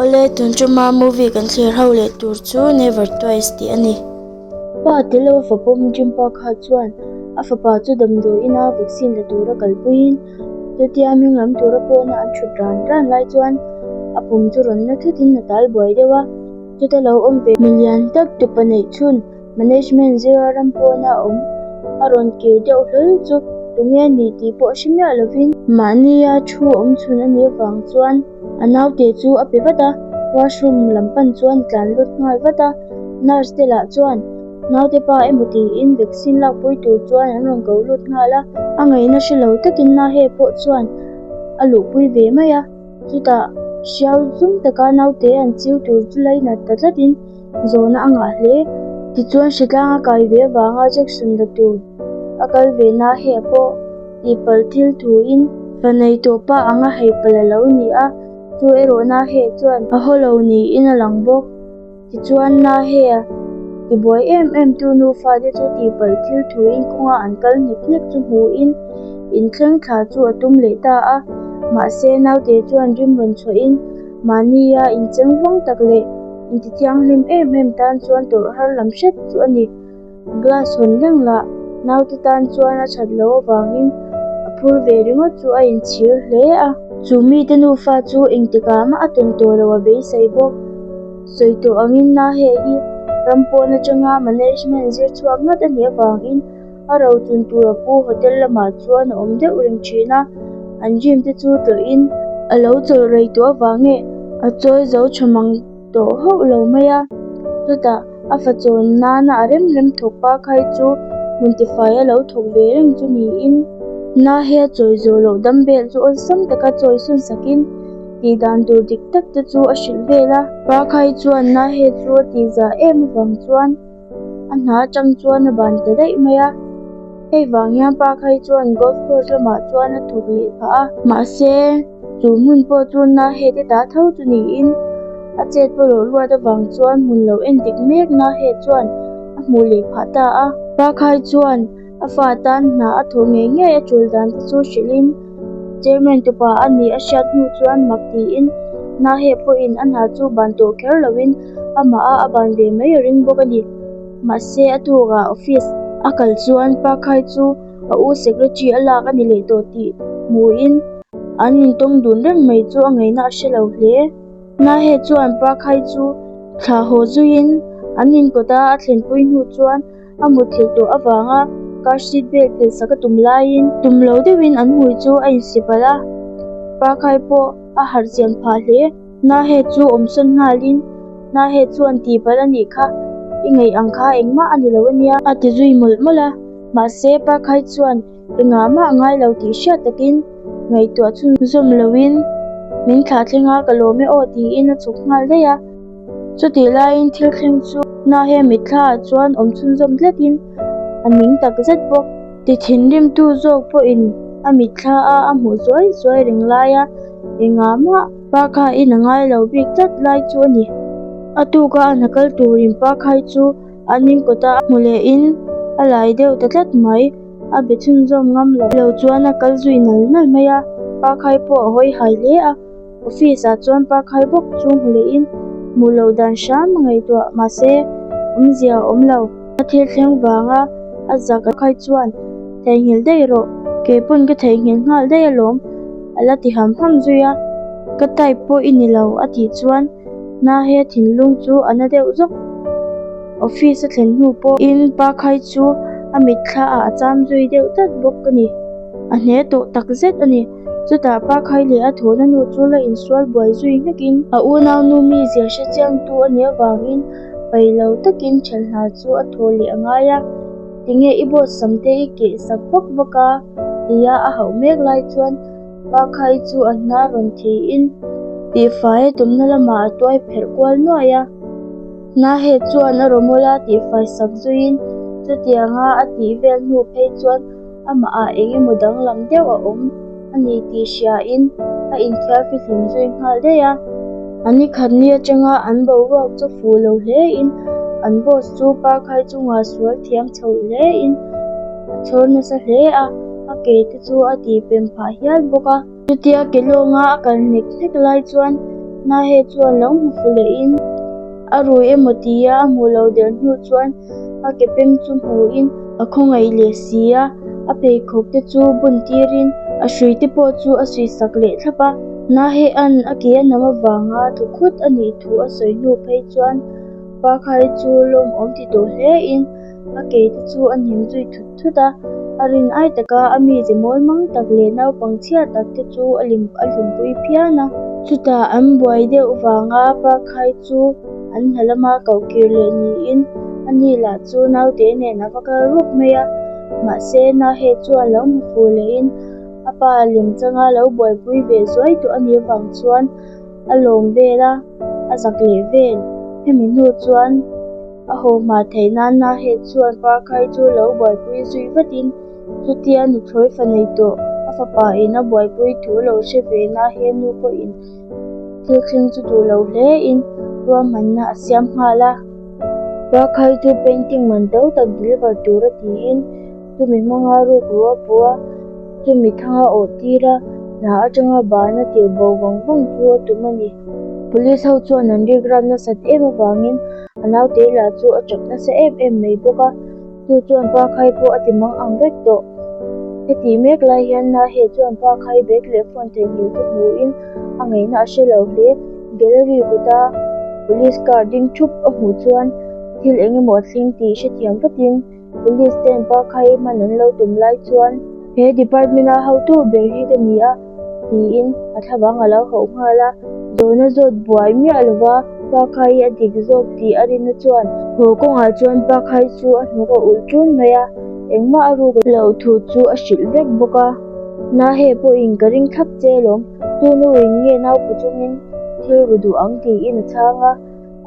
Awle, tun tuma movie kan thlir ho leh tur chu Never Twice tih a ni. Pa tel lo fapawm Jimpa kha chuan a fapa chu damdawi ina vaccine la tura kalpuiin chutia hming lam tura pawhna an thut ran ran lai chuan a pum chu rawn na thutin a tal buai deuh a, chuta lo awm ve milian tak tupa neih chhun Management zira ram pawna awm a rawn kir deuh hlawl chu tunge a nih tih pawh hre miah lovin mahnia thu awm chhun a nih avang chuan a naute chu a pe vat a, washroom lam pan chuan a tlan lut nghal vat a, nurse te lah chuan naute pa emaw tiin vaccine lakpui tur chuan an rawn ko lut nghal a, a ngaihna hre lo takin Nahe pawh chuan a luhpui ve mai a, chutah hriau zum taka naute an chiu tur chu lainat ta tlatin Zawhna a ngah hle. Tichuan hritlang a kai ve avanga Jackson la tur a kal ve na heh pawh tihpalh thil thuin fa nei tawh pa anga hei palh a lo ni a, chu erawh na heh chuan a haw lo niin a lang bawk. Tichuan na heh a tibuai em em tu nufa te chu tihpalh thil thuin kawnga an kal hnek hnek chu hmuhin inthleng thla chu a tum leh ta a, mahse naute chuan rim rawn chhuahin mahnia incheng vawng tak leh Inti thianghlim em em tan chuan tawrh har lam hret chu a ni. Glass hawn reng lah naute tan chuan a that loh avangin a phur ve ringawt chu a inchhir hle a. Chu mite nufa chu engtikah mah a tawn tawh lo a beisei bawk. Sawi tawh angin na hei hi ram pawn atanga management zir chhuak ngat a nih avangin a rochun tur a pu hotel lamah chuan a awm deuh reng thin a, an gym te chu tlawhin a lo chawlh rei tawh avang e a chawi zo tha mang tawh hauh lo mai a, chutah a fa chawn nana a rem rem thawk pa khai chu hmun tifai a lo thawk ve reng chu niin na he a chawi zawh loh dam bel chu awlsam taka chawi sawn sakin tih dan tur dik tak te chu a hrilh vel a. Pa khai chuan na he chu a tih zah em avang chuan. A hna atang chuan a ban ta daih mai a, hei vang hian park hi chuan golf course lamah chuan a thawk leh phah a, mahse chu hmun pawh chu na he te ta tho chu niin a chet pawlawh ruat avang chuan hmun lo en dik mek na he chuan a hmuh leh phah ta a. Park hi chuan a fa tan hna a thawh ngei ngei a tul dan te chu hrilhin chairman tupa a nih a hriat hnu chuan mak tiin na he pawhin a hna chu ban tawh kher lovin amah a a ban ve mai a ring bawk a ni. Mahse a tukah office a kal chuan Parkhai chu a u secretary a lak a ni leh tawh tih hmuhin an intawng dun reng mai chu a ngaihna a hre lo hle. Nahe chuan Parkhai chu thlah haw zuiin an inkawta a thlenpui hnu chuan a mutthilh tawh avanga car seat belt phelh sak a tum laiin tum lo deuhin an hmui chu a insi palh a, Parkhai pawh a harh chian phah hle. Nahe chu awmsawn nghalin, Nahe chuan tihpalh a nih kha, i ngaih ang kha engmah a ni lo a nia, a ti zui mawlh mawlh a. Mahse, Parkhai chuan engah mah a ngai lo tih hriat takin ngaihtuah chhunzawm loin min thlah thleng a, ka lawm e aw tiin a chhuk nghal daih a. Chutih laiin thil thleng chu Nahe mitthla ah chuan awm chhunzawm tlatin a ning tak zet bawk. Ti thinrimtu zawk pawhin a mitthla a a hmuh zuai zuai reng laia engah mah Parkhain a ngai lo bik tlat lai chu a ni. A tuka a hna kal turin Parkhai chu an in kawta a hmu lehin a lai deuh ta tlat mai. A be chhunzawm ngam lo lo chuan a kal zui nal nal mai a, Parkhai pawh a hawi hai hle a. Office ah chuan Parkhai bawk chu hmu lehin hmuh loh dan hram a ngaihtuah mahse awmzia a awm lo. A thil thleng vanga a zak a khai chuan theihnghilh daih rawh, kei pawn ka theihnghilh nghal daih alawm a la ti ham ham zui a, ka type pawh i ni lo a tih chuan Nahe thinlung chu a na deuh zawk. Office a thlen hnu pawhin Parkhai chu a mitthla ah a cham zui deuh tlat bawk a ni. A hne tawh tak zet a ni. Chutah pa khai leh a thawhna nu chu la insual buai zui hnekin a unaunu mi zia hre chiangtu a nih avangin pai lo takin ṭhelhna chu a thaw leh a ngai a, Tinge i boss sam te i keh sak vak vak a? tia a hauh mek lai chuan pa khai chu a hna rawn thiin tihfai a tumna lamah a tuai pherh kual nuaih a. Hnahe chuan a rawmawl a tihfai sak zuiin chutianga a tih vel hnu phei chuan Amah ah eng emaw danglam deuh a awm a ni tih hriain a inthiar fihlim zui nghal daih a. A ni khat ni atanga an boruak chu fuh lo hlein an boss chu parkhai chungah sual thiam chho hlein a chhawr nasa hle a, a ke te chu a tih pem phah hial bawk a. Chutia ke lawnga a kal hnek hnek lai chuan. Nahe chuan lo hmu fu lehin a rui emaw tia a hmuh loh der hnu chuan a ke pem chu hmuhin a khawngaih leh si a, a pheikhawk te chu bun tirin a hrui te pawh chu a suih sak leh thlap a. Nahe'an a ke a nam avanga tlu khut a nih thu a sawi hnu phei chuan Parkhai chu lawmawm ti tawh hlein a ke te chu a hnim zui thut thut a, a rin ai taka a mize mawl mang tak leh naupang chhia tak te chu a lim a hlimpui phian a. Chutah an buai deuh vanga Parkhai chu an hna lama koh kir leh niin a ni lah chu naute nen a va kal rup mai a, mahse Nahe chuan lo hmu fuh lehin a pa lem changa lo buaipui ve zuai tawh a nih avang chuan a lawm vel a, a zak leh vel. Hemi hnu chuan a haw hma theih nan Nahe chuan Parkhai chu lo buaipui zui vatin chutia nuthlawi fa nei tawh a fapa in a buaipui thu lo hre ve Nahe nu pawhin Thil thleng chu duh lo hle in ruahmanna a siam nghal a. Rakhai chu painting man to tak deliver tur a tiin chumi hmanga rukru a puh a, chumi thanga awh tir a, hna atanga ban a tirh bo vang vang chu a tum a ni. Police ho chuan an rik ram nasat em avangin a naute lah chu a tap nasa em em mai bawk a. Chu chuan pa khai pawh a ti mang ang vek tawh. Hetih mek lai hian Nahe chuan pa khai bag leh phone theihnghilh chu hmuhin a ngaihna a hre lo hle. Gallery kawta police car ding thup a hmuh chuan thil eng emaw a thleng tih hrethiam vatin police ten pa khai hman an lo tum lai chuan he department a hotu ber hi ka ni a tiin a thlavang a lo hauh nghal a. Zawhna zawt buai miah lova Pa Khai a dik zawk tih a rinna chuan haw kawngah chuan Pa Khai chu a hnuk a ulh ṭun mai a, engmah a ruk loh thu chu a hrilh vek bawk a. Nahe pawhin ka ring thlap che lawm, tu nuin nge naupu chungin thil ru duh ang tiin a chhang a,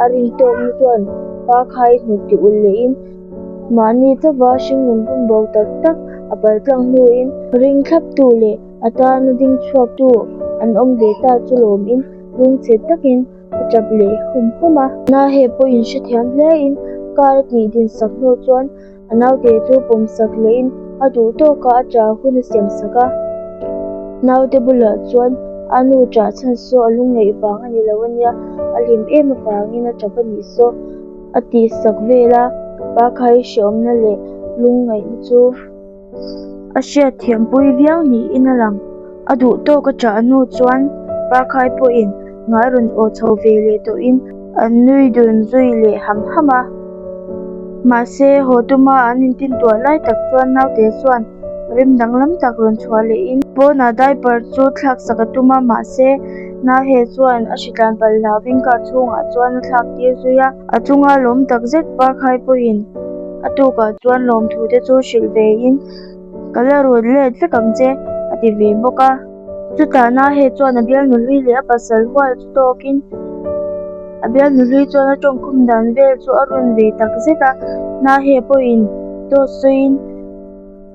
a rin tawkna chuan Pa Khai hnuk ti ulh lehin mahni chauva hringnun bumbo tak tak a paltlang hnuin ring thlaptu leh a tana ding chhuaktu an awm ve ta chu lawmin lungchhe takin a tap leh hum hum a. Nahe pawhin hrethiam hlein car a tih din sak hnu chuan a naute chu pawm sak lehin a duh tawka a ṭah hun a siam sak a. Naute bulah chuan a nu ṭah chhan saw a lungngaih vang a ni lo a nia, a hlim em avangin a ṭap a nih saw a tih sak vel a, pa khai hreawmna leh lungngaihna chu. A hriat thiampui viau niin a lang. A duh tawk a ṭah hnu chuan Parkhai pawhin ngai rawn aw chho ve leh tawhin an nui dun zui leh ham ham a. Mahse, haw tuma an intintuah lai tak chuan naute chuan rim danglam tak rawn chhuah lehin pawnah diaper chu thlak sak a tum a, mahse, Nahe chuan a hritlan palh hlauvin car chhungah chuan a thlak tir zui a. A chunga lawm tak zet Parkhai pawhin a tukah chuan lawmthu te chu hrilh ve in ka la rut let vek ang che a ti ve bawk a. Chutah Nahe chuan a bialnu hlui leh a pasal hual chu tawkin a bialnu hlui chuan a tawngkhum dan vel chu a run ve tak zet a. Nahe pawhin dawt sawiin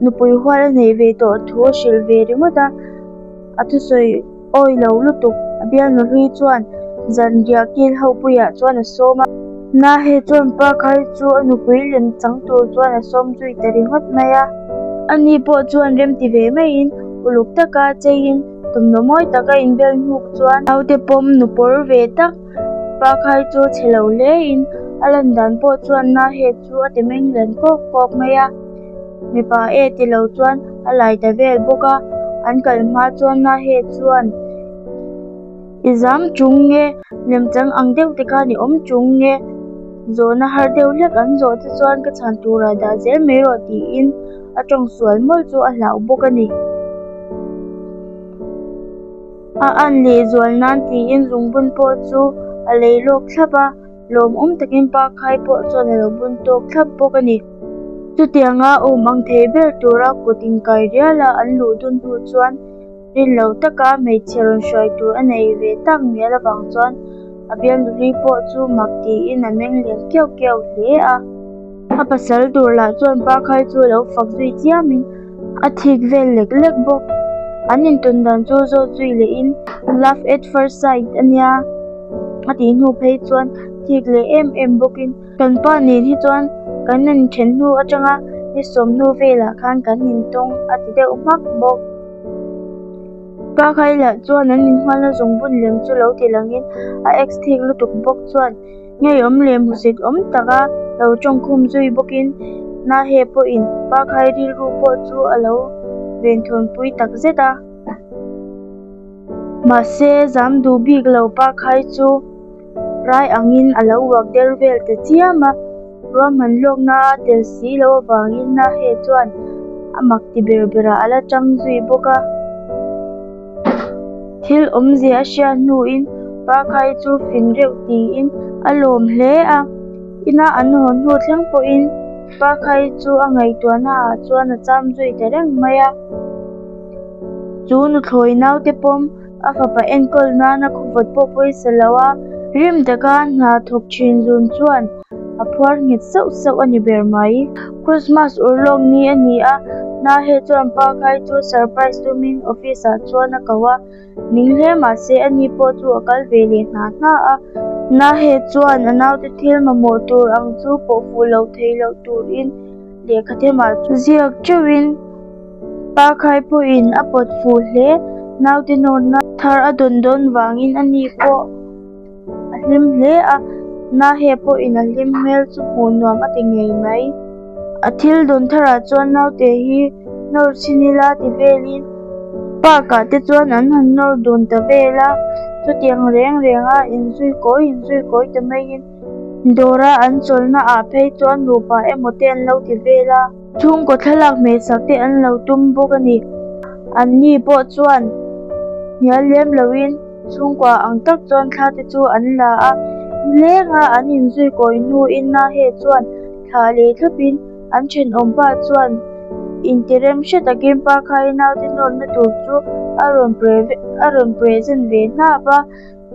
nupui hual a neih ve tawh thu a hrilh ve ringawt a. A thusawi awi lo lutuk a bialnu hlui chuan zanriah kil ho puiah chuan a sawm a. Nahe chuan Parkhai chu a nupui lem chang tur chuan a sawm zui ta ringawt mai a. Ani pawh chuan remti ve maiin uluk taka cheiin thawmhnaw mawi taka inbel hnuk chuan naute pawm nu pawr ve tak Parkhai chu chhe lo hlein a lan dan pawh chuan Nahe chu a ti meng lian kawk kawk mai a. Mipa e ti lo chuan a lai ta vel bawk a, an kal hma chuan Nahe chuan I zam chung nge lemchang ang deuh te khan i awm chung nge zawhna har deuh hlek an zawh te chuan ka chhan turah dah zel mai rawh tiin a tawng sual mawlh chu a hlauh bawk a ni. A an leh zual nan tiin zungbun pawh chu a lei lawk thlap a. Lawmawm takin pa khai pawh chuan a lo bun tawk thlap bawk a ni. Chutianga awm ang thei ber tura kut inkai riala an luh dun hnu chuan rin lo taka hmeichhe rawn hruai tur a nei ve tak mial avang chuan a bialnu hlui pawh chu mak tiin a meng lian kiau kiau hle a. A pasal tur lah chuan pa khai chu a lo fak zui chiamin a thik vel lek lek bawk. An intawn dan chu zawt zui lehin love at first sight a nia. A tih hnu phei chuan thik leh em em bawkin kan pa nen hi chuan kan inthen hnu atanga ni sawm hnu velah khan kan intawng a ti deuh hmak bawk. Pakhai lah chuan an inhualna zungbun lem chu lo ti langin a ex thik lutuk bawk chuan ngeiawm leh hmusit awm taka lo tawngkhum zui bawkin Nahe pawhin Pakhai rilru pawh chu a lo venthawnpui tak zet a. Mahse zam duh bik lo Pakhai chu rai angin a lo uak der vel ta chiam a, ruahman lawkna a tel si lo avangin Nahe chuan a mak ti ber berah a la tang zui bawk a. Thil awmzia a hriat hnuin Pakhai chu fing reuh tiin a lawm hle a, ina an hawn hnu thleng pawhin Pakhai chu a ngaihtuahna ah chuan a cham zui ta reng mai a. Chu nuthlawi naute pawm a fapa enkawl nana khawvawt pawh pawisa lo a, rim taka hna thawk thin zun chuan a phuar nghet sauh sauh a ni ber mai. Christmas urlawk ni a ni a, Nahe chuan pa khai chu surprise tumin office ah chuan a ko a, ning hle mahse a ni pawh chu a kal ve leh hna hna a. Nahe chuan a naute thil mamawh tur ang chu pawh fuh loh theih loh turin lehkha themah ziak teuhin, Pa khai pawhin a pawt fuh hle. Naute nawrna thar a dawn dawn vangin a ni pawh a hlim hle a, Nahe pawhin a hlim hmel chu hmuh nuam a ti ngei mai. A thil dawn tharah chuan naute hi nawr chhin ila ti velin park ah te chuan an han nawr dun ta vel a, chutiang reng renga inzui kawi inzui kawi ta maiin dawra an chawlhna ah phei chuan nupa emaw te an lo ti vel a. Chhungkaw thlalak hmeichhak te an lo tum bawk a ni. An ni pawh chuan hnial lem loin chhungkua ang tak chuan thla te chu an la a. Nilenga an inzui kawi hnuin Nahe chuan thla leh thlapin an thenawm pa chuan intirem hre takin Parkhai naute nawrna tur chu a rawn a rawn present ve hnap a.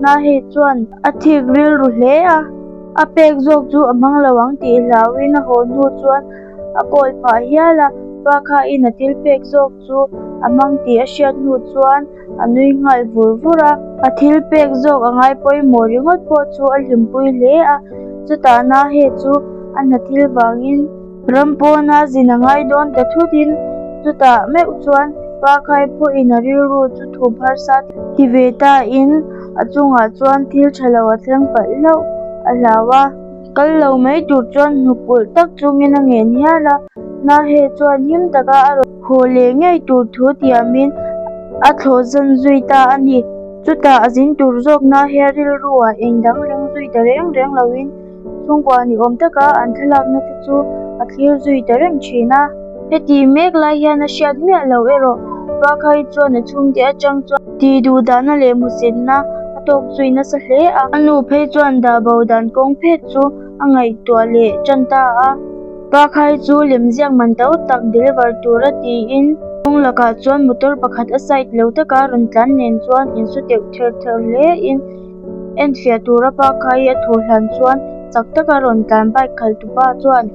Nahe chuan a thik rilru hle a, a pek zawk chu a hmang lo ang tih hlauhin a haw hnu chuan a kawl phah hial a, pa khain a thil pek zawk chu a hmang tih a hriat hnu chuan a nui nghal vur vur a. A thil pek zawk a ngai pawimawh ringawt pawh chu a hlimpui hle a, chutah Nahe chu a hna thil vangin Ram pawna zin a ngai dawn ta thutin chutah meuh chuan pa khai pawhin a rilru chu thup harsa ti ve tain a chungah chuan thil tha lo a thleng palh hlauh a hlau a. Kal lo mai tur chuan hnuk ulh tak chungin a ngen hial a, Nahe chuan him taka a rawn haw leh ngei tur thu tiamin a thlawh zan zui ta a ni. Chutah a zin tur zawk Nahe rilru ah eng dang reng zui ta reng reng loin Chhungkua ni awm taka an thlalakna te chu a thlir zui ta reng thin a. Heti mek lai hian a hriat miah lo erawh Pakhai chuan a chhungte atang chuan tih duh dahna leh hmusinna a tawk zui nasa hle a. A nu phei chuan dah bo dan kawng phet chu a ngaihtuah leh tan ta a. Pakhai chu lemziak man to tak deliver tura tiin kawng lakah chuan motor pakhat a side lo taka rawn tlan nen chuan insu teuh ther ther hle in Enfiah tura pa khai a thawh hlan chuan chak taka rawn tlan bike khalh tu pa chuan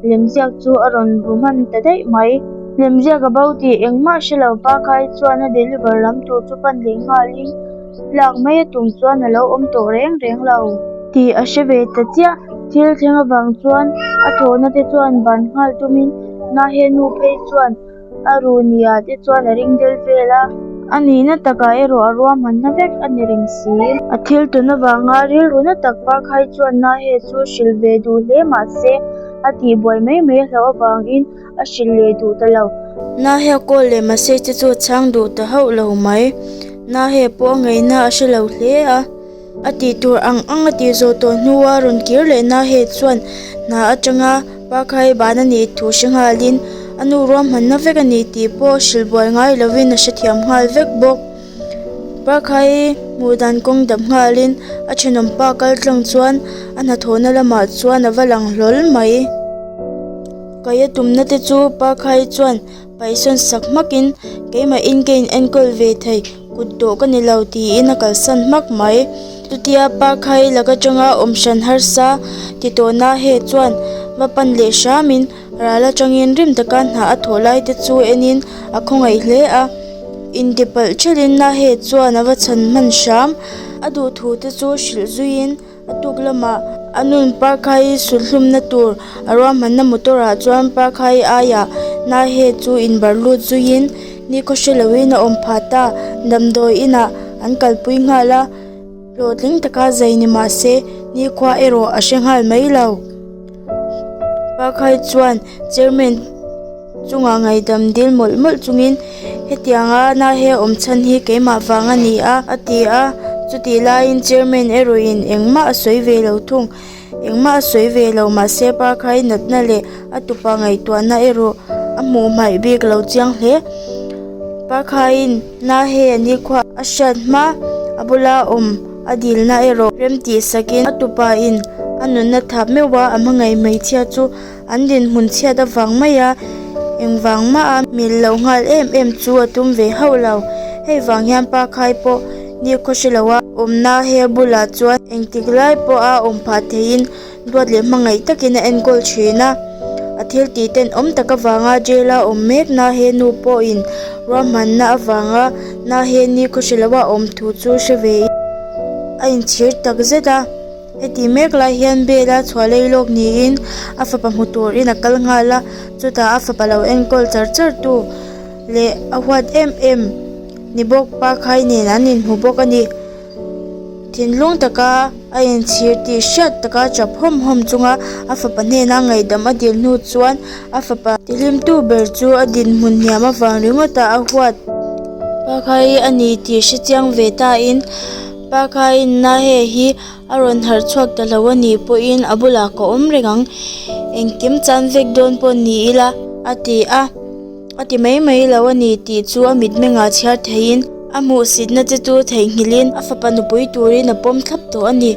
lemziak chu a rawn ru hman ta daih mai. Lemziak a bo tih engmah hre lo pa khai chuan a deliver lam tur chu pan leh nghalin lak mai a tum chuan a lo awm tawh reng reng lo tih a hre ve ta chiah. Thil thleng avang chuan a thawhna te chuan ban nghal tumin Nahenu phei chuan A ru nia te chuan a ring del vel a, a nihna takah erawh a ruahmanna vek a ni reng si. A thil tawn avanga rilru na tak Parkhai chuan Nahe chu hrilh ve duh hle mah se a tihbuai mai mai a hlauh avangin a hrilh leh duh ta lo. Nahe a call leh message te chu a chhang duh ta hauh lo mai. Nahe pawh a ngaihna a hre lo hle a. A tih tur ang ang a tih zawh tawh hnua rawn kir leh Nahe chuan hna atanga Parkhai ban a nih thu hre nghalin a nu ruahmanna vek a ni tih pawh hrilh buai ngai lovin a hrethiam nghal vek bawk. Parkhai hmuh dan kawng dap nghalin a thenawm pa kal tlang chuan a hnathawhna lamah chuan a va lang hlawl mai. Kaia tumna te chu Parkhai chuan Paihsawn sak hmakin keimahin ka in enkawl ve thei, kut tawh ka ni lo tiin a kalsan hmak mai. Chutia Parkhai lak atanga awm hran harsa ti tawhna he chuan va pan leh hramin ral atangin rim taka hna a thawh lai te chu enin a khawngaih hle a. Intipalh thelhin Nahe chuan a va chhan hman hram. A duhthu te chu hrilh zuiin A tuk lamah a nun Parkhai sulhlumna tur a ruahmanna motor ah chuan Parkhai aiah Nahe chu inbar lut zuiin Nikhaw hre loin a awm phah ta. Damdawi inah an kalpui nghal a, hlawhtling taka zai ni mah se nikhua erawh a hre nghal mai lo. Pakhai chuan chairman chungah ngaihdam dil mawlh mawlh chungin hetianga nahe awm chhan hi keimah vang a ni a, a ti a. Chutih laiin chairman erawhin engmah a sawi ve lo thung. Engmah a sawi ve lo mahse Parkhai natna leh a tupa ngaihtuahna erawh a hmuh hmaih bik lo chiang hle. Parkhaiin Nahe a nikhua a hriat hma a bula awm a dilna erawh rem tih sakin a tupa in a nunna thap meuh a, a hmangaih hmeichhia chu an dinhmun chhiat avang mai a, engvang mah a mil lo nghal em em chu a tum ve hauh lo. Hei vang hian Parkhai pawh Nikhaw hre lo a awmna he bulah chuan engtik lai pawha awm phah theiin duat leh hmangaih takin a enkawl thin a. A thil tih tenawm tak avanga jail a awm mek na he nu pawhin ruahmanna avanga na he nikhaw hre lo a awm thu chu hre ve in a inchhir tak zet a. Heti mek lai hian bail a chhuah lei lawk niin a fapa hmu turin a kal nghal a, chutah a fapa lo enkawl char char tu leh a huat em em. Ni bawk pa khai nen an inhmu bawk a ni. Thinlung taka a inchhir tih hriat taka chap hawm hawm chunga a fapa hnena ngaihdam a dil hnu chuan a fapa tihlimtu ber chu a dinhmun hniam avang ringawta a huat pa khai a ni tih hre chiang ve tain pa khaiin Nahe hi a rawn harh chhuak ta lo a nih pawhin a bulah ka awm reng ang engkim chan vek dawn pawh ni ila a ti a. A ti mai mai lo a ni tih chu a mitmengah chhiar theiin a hmuhsitna che chu theihnghilhin a fapa nupui turin a pawm thlap tawh a ni.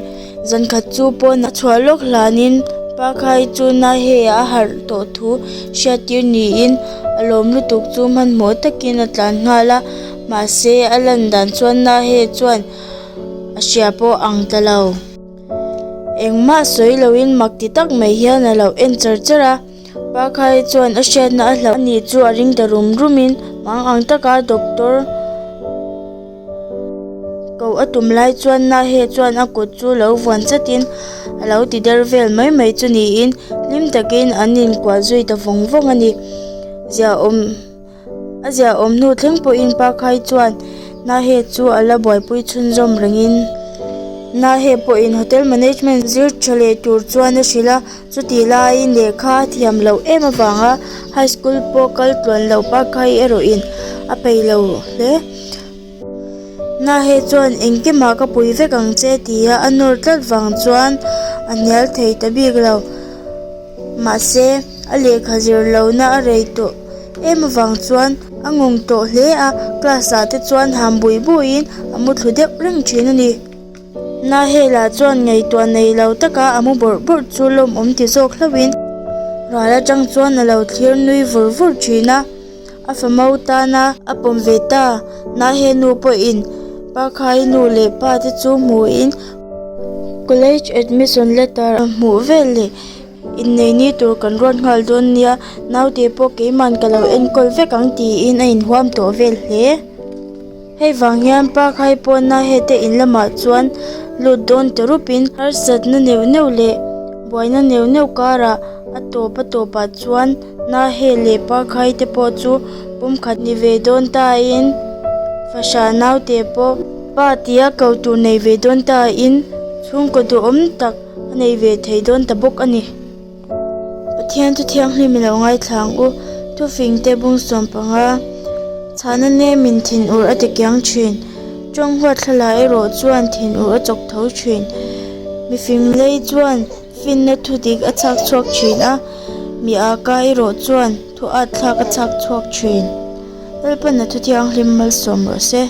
Zankhat chu pawn a chhuah lawk hlanin pa khai chu Nahe a harh tawh thu hriattir niin a lawm lutuk chu hmanhmawh takin a tlan nghal a, mahse a lan dan chuan Nahe chuan a hria pawh ang ta lo. Engmah sawi loin mak ti tak mai hian a lo en char char a. Pakhai chuan a hriatna a hlauh a nih chu a ring ta rum rum in mang ang taka doctor ko a tum lai chuan Nahe chuan a kut chu lo vuan chat in a lo ti der vel mai mai chu niin hlim takin an inkuah zui ta vawng vawng a ni. Ziaawm. A ziahawm hnu thleng pawhin Pakhai chuan Nahe chu a la buaipui chhunzawm rengin Nahe pawhin Hotel Management zir tha leh tur chuan a hrilh a, chutih laiin lehkha a thiam loh em avanga High School pawh kal tluan loh Pakhai erawhin a peih lo hle. Nahe chuan engkimah ka pui vek ang che tia a nawr tlat vang chuan a hnial thei ta bik lo. Mahse, a lehkha zir lohna a rei tawh em avang chuan a ngawng tawh hle a, class ah te chuan ham bui buiin a mu thlu deuh reng thin a ni. Nahela chuan ngaihtuah nei lo taka a mu bawrh bawrh chu lawmawm ti zawk hlauhin ral atang chuan a lo thlir nui vur vur thin a, a famo tana a pawm ve ta. Nahe nu pawhin Pakhai nu leh pa te chu hmuhin college admission letter a hmuh vel leh Innei ni tur kan ruat nghal dawn nia, naute pawh keiman ka lo enkawl vek ang tiin a inhuam tawh vel hle. Hei vang hian park hai pawhna hete in lamah chuan lut dawn ta rupin harsatna neuh neuh leh buaina neuh neuh karah a tawp a tawpah chuan Nahe leh park hai te pawh chu pumkhat ni ve dawn tain fahrah naute pawh pa tia ko tur nei ve dawn tain chhungkaw duhawm tak a nei ve thei dawn ta bawk a ni. Pathian thu thianghlim i lo ngaithla ang u, thufing te bung 15 chhahna nemin thinur a ti kiang thin, tawng huat thlalai erawh chuan thinur a chawk tho thin. Mifing lei chuan finna thu dik a chhak chhuak thin a, mi aka erawh chuan thu at thlak a chhak chhuak thin. Lalpana thu thianghlim malsawm rawh se.